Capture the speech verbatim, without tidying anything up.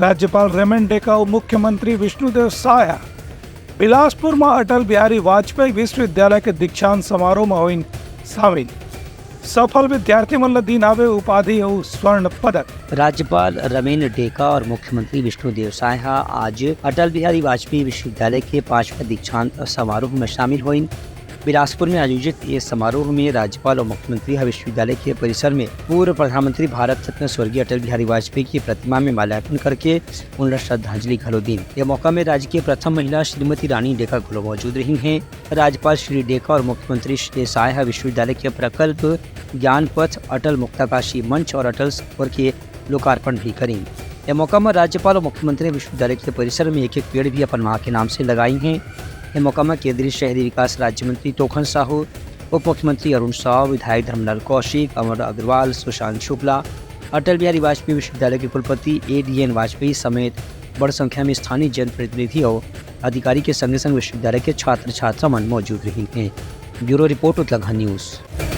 राज्यपाल रमेन डेका अउ मुख्यमंत्री विष्णुदेव साय ह बिलासपुर म अटल बिहारी वाजपेयी विश्वविद्यालय के दीक्षांत समारोह म होइन शामिल। सफल विद्यार्थी मन ल दीन हावे उपाधि अउ स्वर्ण पदक। राज्यपाल रमेन डेका और मुख्यमंत्री विष्णुदेव साय ह आज अटल बिहारी वाजपेयी विश्वविद्यालय के पांचवा दीक्षांत समारोह में शामिल होइन। बिलासपुर में आयोजित ये समारोह में राज्यपाल और मुख्यमंत्री ह विश्वविद्यालय के परिसर में पूर्व प्रधानमंत्री भारत रत्न स्वर्गीय अटल बिहारी वाजपेयी की प्रतिमा में माल्यार्पण करके उनला श्रद्धांजलि घलो दीन। ये मौका में राज्य के प्रथम महिला श्रीमती रानी डेका घलो मौजूद रही हैं। राज्यपाल श्री डेका और मुख्यमंत्री श्री साय ह विश्वविद्यालय के प्रकल्प ज्ञान पथ, अटल मुक्ताकाशी मंच और अटल सरोवर के लोकार्पण भी करीन। ये मौका में राज्यपाल और मुख्यमंत्री विश्वविद्यालय के परिसर में एक एक पेड़ भी अपन मां के नाम से लगाई हैं। ये मौका में केंद्रीय शहरी विकास राज्य मंत्री तोखन साहू, उप मुख्यमंत्री अरुण साव, विधायक धर्मलाल कौशिक, अमर अग्रवाल, सुशांत शुक्ला, अटल बिहारी वाजपेयी विश्वविद्यालय के कुलपति ए डी एन वाजपेयी समेत बड़ संख्या में स्थानीय जनप्रतिनिधि और अधिकारी के संगे संग विश्वविद्यालय के छात्र छात्रा मन मौजूद रही हैं। Bureau report, Utlaghat news.